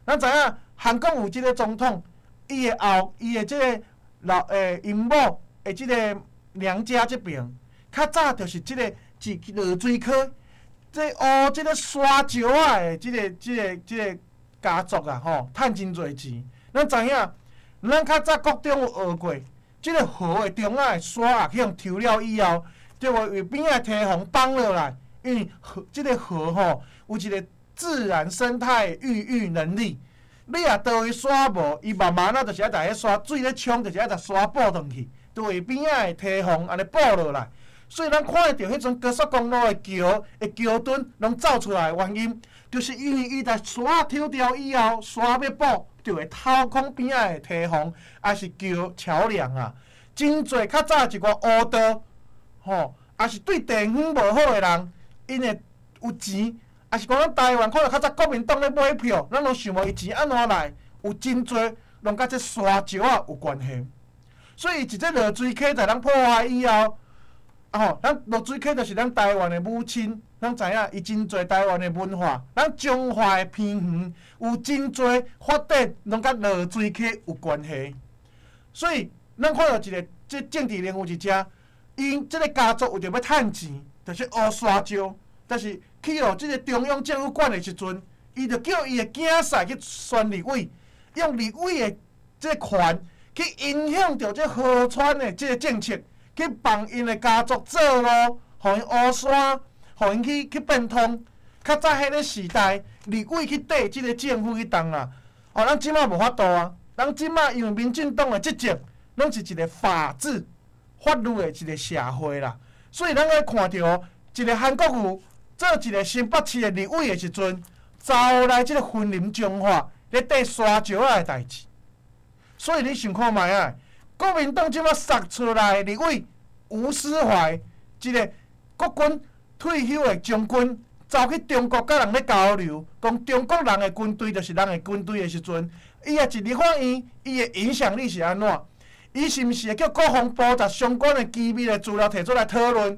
咱知影韓國有這個總統，伊的後，伊的這個老𪜶某的這個娘家這邊，較早就是這個是濁水溪，這挖這個沙石仔的這個家族啊，吼，趁真濟錢。咱知影，咱較早國中有學過，這個河的中仔的沙啊，去予抽了以後，就會為邊仔堤防綁落來，因為河這個河吼有一個自然生態孕育能力。你若佗位沙無，伊慢慢仔就是愛共彼沙水咧沖，就是愛共沙補轉去，就為邊仔的堤防按呢補落來。所以咱看會著彼陣高速公路的橋的橋墩攏走出來的原因，就是因為伊共沙抽掉以後，沙欲補就會掏空邊仔的堤防，抑是橋橋梁啊。真濟較早一寡烏道，吼，抑是對地方無好的人，𪜶會有錢。抑是講咱台灣看著較早國民黨咧買票，咱攏想無伊錢按怎來？有真濟攏佮這沙石仔有關係。所以，一這濁水溪在咱破壞以後，啊吼，咱濁水溪就是咱台灣的母親，咱知影伊真濟台灣的文化，咱彰化的偏園有真濟發展攏佮濁水溪有關係。所以，咱看著一個這政治人物佇遮，𪜶這個家族為著欲趁錢，就是挖沙石，但是去予這個中央政府管的時陣，伊就叫伊的囝婿去選立委，用立委的這個權去影響著這河川的這個政策，去幫𪜶的家族做路，予𪜶挖山，予𪜶去變通。較早彼個時代，立委去綴這個政府去動啊，哦，咱這馬無法度啊。咱這馬因為民進黨的執政，攏是一個法治、法律的一個社會啦，所以咱會看著一個韓國瑜做一個新北市的立委的時陣，走來這個雲林彰化咧綴沙石仔的代誌。所以你想看覓啊？國民黨這馬殺出來的立委吳斯懷，一個國軍退休的將軍，走去中國佮人咧交流，講中國人的軍隊就是人的軍隊的時陣，伊若一立法院，伊的影響力是按怎？伊是毋是會叫國防部共相關的機密的資料提出來討論？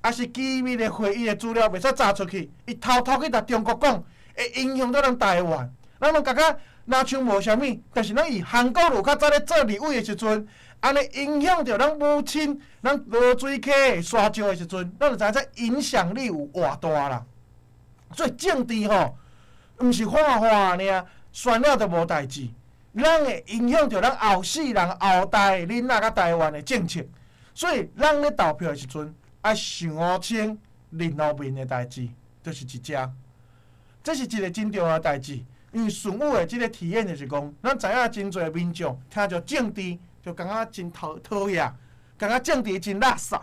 抑是機密的會議的資料袂使查出去？伊偷偷去共中國講，會影響著咱台灣。咱攏感覺若像無啥物，但是咱以韓國瑜較早咧做立委的時陣，按呢影響著咱母親、咱濁水溪的沙石的時陣，咱就知影這影響力有偌大啦。所以政治吼，毋是喊喊爾，選了就無代誌。咱會影響著咱後世人、後代囡仔佮台灣的政策。所以咱咧投票的時陣，愛想清認路面的代誌，就是佇遮。這是一個真重要的代誌，因為順武的這個體驗就是講，咱知影真濟民眾聽著政治就感覺真討厭，感覺政治真垃圾。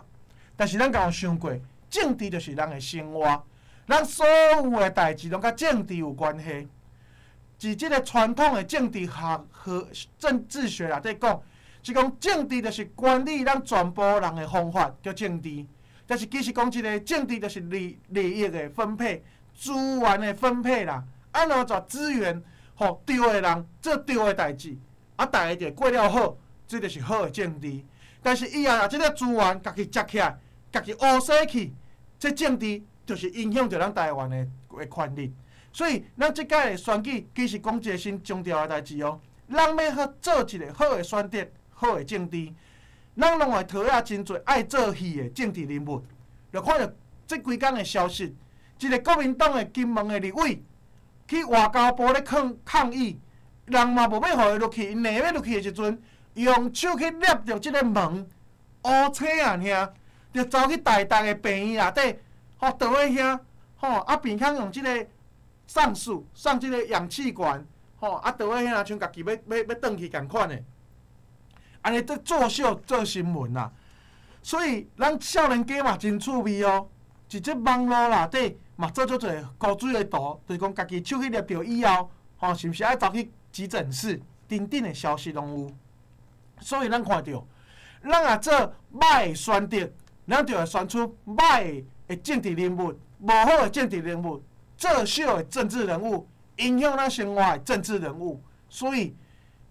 但是咱敢有想過，政治就是人的生活，咱所有的代誌攏佮政治有關係。佇這個傳統的政治學和政治學內底講，是講政治就是管理咱全部人的方法叫政治。但是其實講一個政治就是利益的分配、資源的分配啦。按怎將資源予對的人做對的代誌，啊，大家就過了好，這就是好的政治。但是伊若這個資源家己食起來，家己烏洗去，這政治就是影響著咱台灣的權力。所以，咱這擺的選舉其實講一個真重要的代誌哦。咱欲好做一個好的選擇、好的政治，咱攏會討厭真濟愛做戲的政治人物。就看著這幾工的消息，一個國民黨的金門的立委，去外交部咧抗抗議，人嘛無欲予伊入去，𪜶欲入去的時陣，用手去捏著這个門，烏青啊爾，就走去台大的病院內底，吼倒去遐，吼啊病空用這个送輸送這个氧氣管，吼啊倒去遐像家己欲欲欲轉去仝款的，按呢佇作秀做新聞啦。所以咱少年家嘛真趣味哦，佇這網路內底嘛做足濟高水的圖，就是講家己手去捏著以後，吼是毋是愛走去急診室？等等的消息攏有。所以咱看著，咱若做歹的選擇，咱就會選出歹的政治人物、無好的政治人物、作秀的政治人物、影響咱生活的政治人物。所以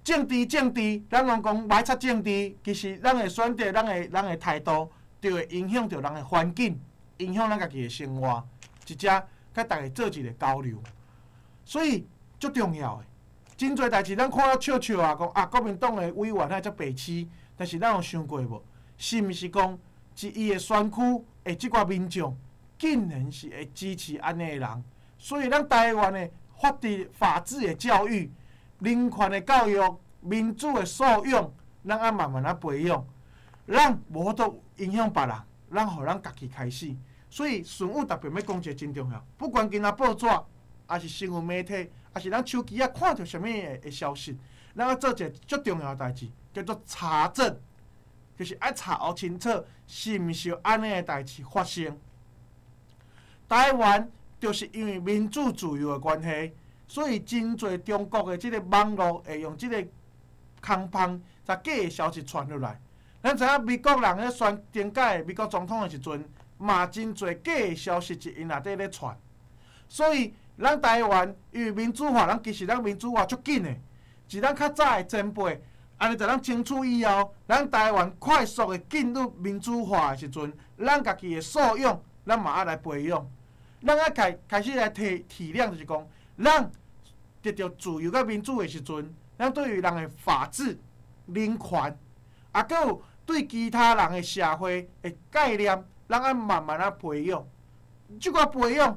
政治政治，咱攏講歹插政治，其實咱的選擇、咱的態度，就會影響著人的環境，影響咱家己的生活。一只佮大家做一個交流，所以足重要的。真濟代誌咱看了笑笑啊，講啊國民黨的委員哪會遮白痴，但是咱有想過無？是毋是講一伊的選區的這寡民眾，竟然是會支持按呢的人？所以咱台灣的法治、法治的教育、人權的教育、民主的素養，咱愛慢慢仔培養。咱無法度影響別人，咱予咱家己開始。所以順武特別欲講一个真重要，不管今仔報紙，抑是新聞媒體，抑是咱手機仔看著啥物的消息，咱愛做一个足重要的代誌，叫做查證，就是愛查予清楚，是毋是有按呢的代誌發生。台灣就是因為民主自由的關係，所以真濟中國的這个網路會用這个空芳，共假的消息傳出來。咱知影美國人咧選頂屆美國總統的時陣，嘛真濟假的消息佇𪜶內底咧傳。所以咱台灣因為民主化，咱其實咱民主化足緊的，是咱較早的前輩，按呢佇咱爭取以後，咱台灣快速的進入民主化的時陣，咱家己的素養，咱嘛愛來培養。咱愛開開始來體體諒，就是講，咱得著自由佮民主的時陣，咱對於人的法治、人權，啊，閣有對其他人的社會的概念，咱愛慢慢仔培養。這個培養，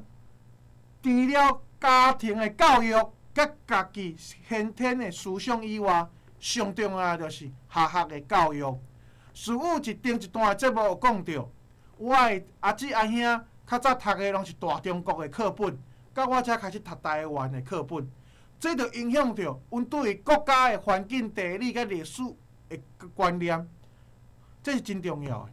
除了家庭的教育佮家己先天的思想以外，上重要的就是學校的教育。師母佇頂一段節目有講著，我的阿姊阿兄較早讀的攏是大中國的課本，到我才開始讀台灣的課本，這就影響著阮對於國家的環境、地理佮歷史的觀念，這是真重要的。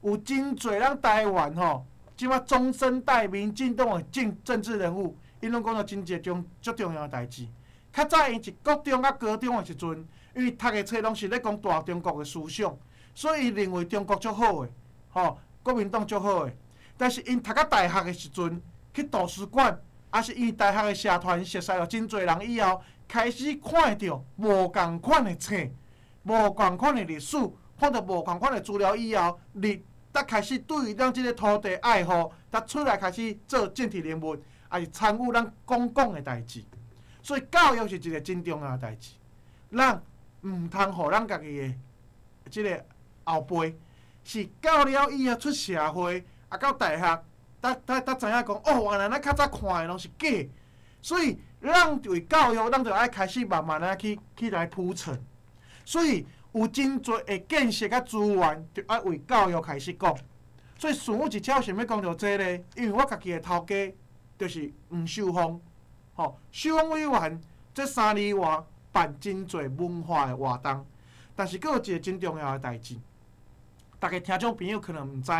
有真濟咱台灣吼，這擺中生代民進黨的政政治人物，𪜶攏講著真濟重足重要的代誌。較早𪜶是國中佮高中的時陣，因為讀的冊攏是咧講大中國的思想，所以𪜶認為中國足好的，吼，國民黨足好的。但是𪜶讀到大學的時陣，去圖書館，抑是𪜶大學的社團熟似著真濟人以後，開始看著無仝款的冊，無仝款的歷史，看著無仝款的資料以後，你才開始對於咱這个土地愛護，才出來開始做政治人物，抑是參與咱公共的代誌。所以教育是一个真重要的代誌，咱毋通予咱家己的這个後輩，是到了以後出社會，啊到大學，才才才知影講，哦，原來咱較早看的攏是假。所以，咱對教育，咱就愛開始慢慢仔去去來鋪陳。所以有真濟的建設佮資源，就愛為教育開始講。所以，順武一車想欲講著這个，因為我家己的頭家就是黃秀芳，吼，秀芳委員這3年外辦真濟文化的活動，但是閣有一个真重要的代誌，逐家聽眾朋友可能毋知，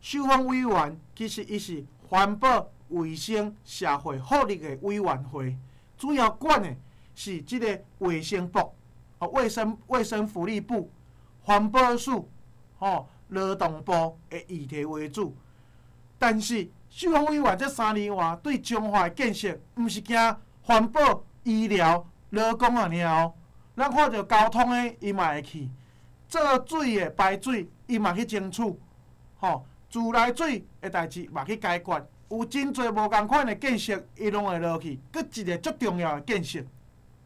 秀芳委員其實伊是環保、衛生、社會福利的委員會，主要管的是這个衛生部、哦衛生衛生福利部、環保署、吼勞動部的議題為主。但是秀芳委員這3年外對彰化的建設，毋是驚環保、醫療、勞工爾哦。咱看著交通的，伊嘛會去；做水的排水，伊嘛去爭取；吼，自來水的代誌嘛去解決。有真濟無仝款的建設，伊攏會落去。閣一个足重要的建設，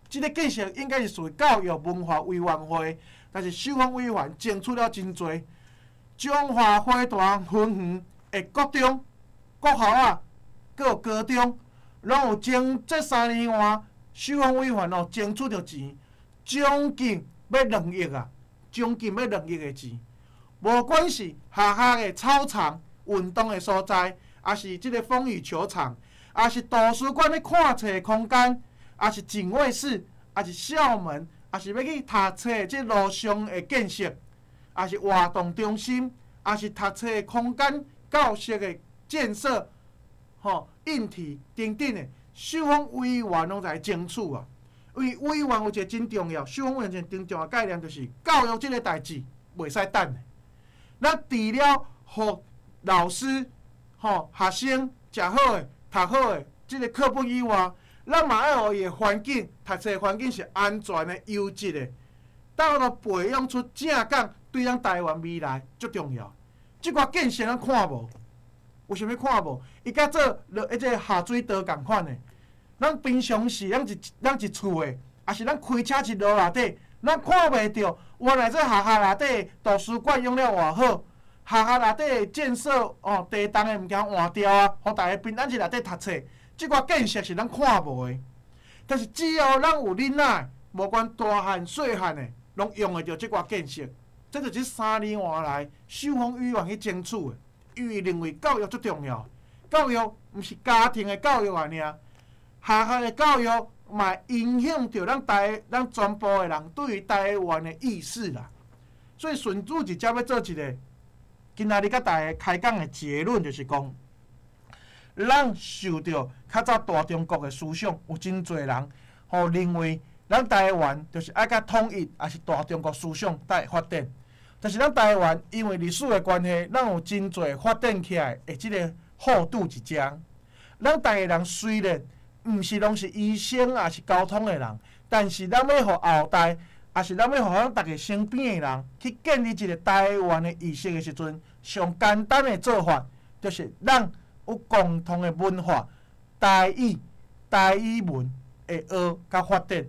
這个建設應該是屬於教育文化委員會，但是秀芳委員爭取了真濟。彰化花壇分園的國中、國校仔，閣有高中，攏有爭這3年外，秀芳委員哦爭取著錢，將近欲2億啊，將近欲兩億的錢。無管是學校的操場、運動的所在，抑是這个風雨球場，抑是圖書館咧看冊的空間，抑是警衛室，抑是校門，抑是欲去讀冊這路上的建設，抑是活動中心，抑是讀冊的空間、教室的建設，吼，硬體等等的，秀芳委員攏在爭取啊。因為委員有一个真重要，秀芳委員一个真重要概念就是教育這个代誌袂使等的。咱除了予老師、吼學生食好的、讀好的這个課本以外，咱嘛愛予伊的環境、讀冊環境是安全的、優質的，到了培養出正港對咱台灣未來足重要。這寡建設咱看無，為啥物看無？伊佮做落彼个下水道仝款的。咱平常時咱一厝的，抑是咱開車一路內底，咱看袂著，原來這學校內底圖書館用了偌好，學校內底建設哦，地動的物件換掉啊，予大家平安佇內底讀冊。這寡建設是咱看無的，但是只要咱有囡仔，無管大漢細漢的，攏用會著這寡建設。這就是3年外來秀芳委員去爭取的，因為認為教育足重要，教育毋是家庭的教育爾，學校的教育嘛影響著咱全部的人對於台灣的意識啦。所以順主直接欲做一个，今仔日佮大家開講的結論就是講，咱受著較早大中國的思想，有真濟人吼認為咱台灣就是愛佮統一，抑是大中國思想才會發展。但是咱台灣因為歷史的關係，咱有真濟發展起來的這个厚度佇遮。咱台灣人雖然毋是攏是醫生，抑是交通的人，但是咱欲予後代，抑是咱欲予咱逐个身邊的人去建立一个台灣的意識的時陣，上簡單的做法就是咱有共同的文化，台語、台語文會學佮發展。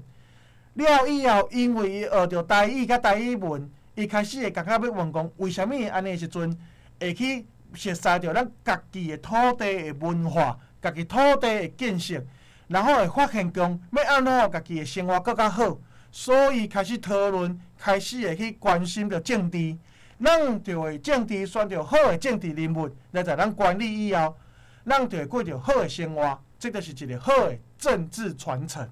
了以後，因為伊學著台語佮台語文，伊開始會感覺欲問講，為啥物按呢時陣會去熟似著咱家己的土地的文化、家己土地的建設，然後會發現講欲按怎家己的生活閣較好，所以開始討論，開始會去關心著政治。咱就會政治選著好的政治人物來在咱管理以後，咱就會過著好的生活，這就是一个好的政治傳承。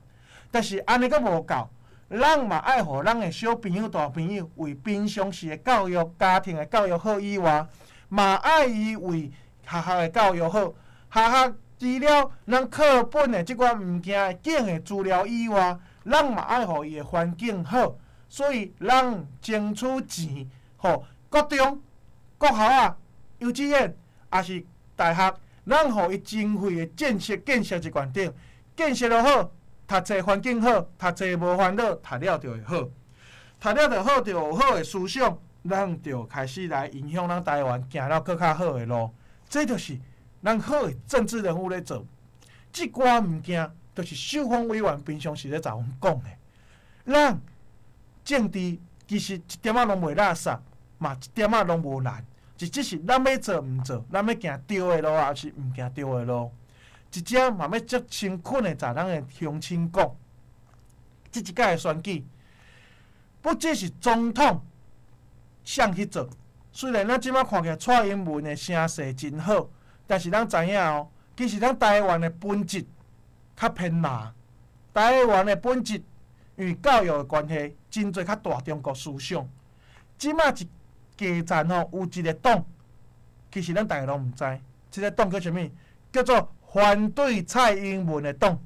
但是按呢閣無夠，咱嘛愛予咱的小朋友、大朋友為平常時的教育、家庭的教育好以外，嘛愛伊為學校的教育好。學校除了咱課本的這寡物件景的資料以外，咱嘛愛予伊的環境好。所以咱爭取錢，予國中、國校啊、幼稚園，抑是大學，咱予伊經費的建設建設一懸頂，建設了好，讀冊環境好，讀冊無煩惱，讀了就會好，讀了就好，就有好的思想，咱就開始來影響咱台灣行了閣較好的路。這就是咱好的政治人物咧做，這寡物件，就是秀芳委員平常時咧共阮講的。咱政治其實一點仔攏袂垃圾，嘛一點仔攏無難，就只是咱欲做毋做，咱欲行對的路，抑是毋行對的路。一遮嘛欲足誠懇的共咱的鄉親講，這一屆的選舉，不只是總統誰去做，雖然咱這擺看起來蔡英文的聲勢真好，但是咱知影哦，其實咱台灣的本質較偏藍，台灣的本質因為教育的關係，真濟較大中國思想。這擺一基層吼有一个黨，其實咱大家攏毋知，這个黨叫啥物？叫做反對蔡英文的黨。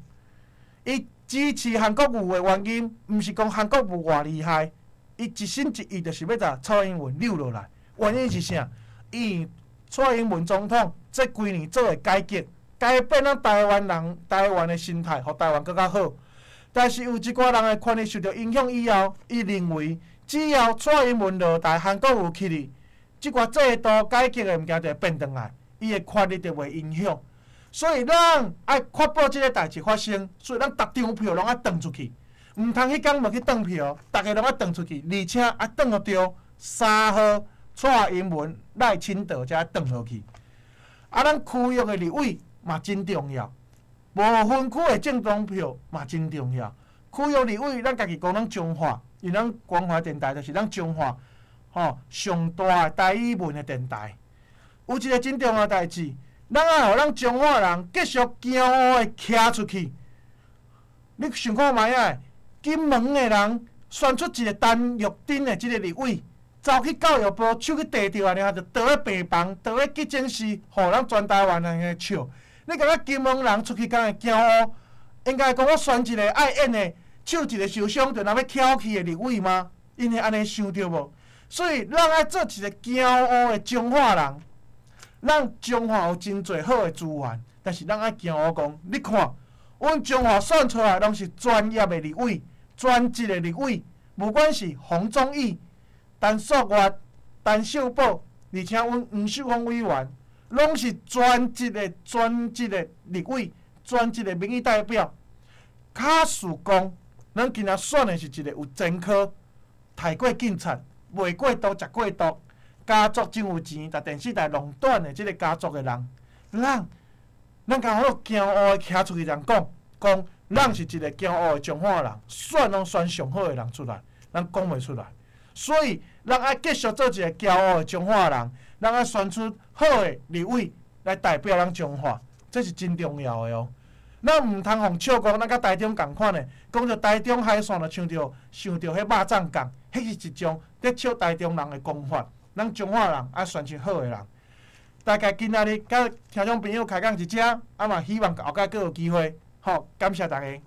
伊支持韓國瑜的原因，毋是講韓國瑜偌厲害，伊一心一意就是欲共蔡英文扭落來。原因是啥？伊蔡英文總統這幾年做的改革，改變咱台灣人、台灣的心態，予台灣閣較好。但是有一寡人的權力受著影響以後，伊認為只要蔡英文落台，韓國瑜起去，這寡制度改革的物件就會變轉來，伊的權力就袂影響。所以咱愛確保這个代誌發生，所以咱逐張票攏愛轉出去，毋通彼工無去轉票，逐个攏愛轉出去，而且愛轉予著3號蔡英文賴清德才轉落去。啊，咱區域的立委嘛真重要，無分區的政黨票嘛真重要。區域立委，咱家己講咱彰化，因咱關懷電台就是咱彰化吼上大的台語文的電台。有一個真重要的代誌，咱愛予咱彰化人繼續驕傲的徛出去。你想看覓仔？金門的人選出一個陳玉珍的這個立委，走去教育部，手去遞著啊，爾就倒咧病房，倒咧急診室，予咱全台灣人的笑。你感覺金門人出去敢會驕傲？應該講我選一個愛演的，手一个受傷就若欲翹起的立委嗎？𪜶會按呢想著無？所以咱愛做一個驕傲的彰化人。咱彰化有真濟好的資源，但是咱愛驕傲講，你看，阮彰化選出來攏是專業的立委、專職的立委，不管是洪忠義、陳素月、陳秀寶，而且阮黃秀芳委員，攏是專職的、專職的立委、專職的民意代表。假使講，咱今仔選的是一個有前科、刣過警察、賣過毒、食過毒、家族真有錢，佇電視台壟斷的這個家族的人，咱咱敢好驕傲的徛出去人講，講咱是一個驕傲的彰化人，選攏選上好的人出來，咱講袂出來。所以，咱愛繼續做一個驕傲的彰化人，咱愛選出好的立委來代表咱彰化，這是真重要的哦。咱毋通予笑講，咱佮台中仝款的，講著台中海線就像著想著彼肉粽共，彼是一種咧笑台中人的講法。咱彰化人愛選出好的人。大概今仔日佮聽眾朋友開講至遮，啊嘛希望後擺閣有機會，好，感謝大家。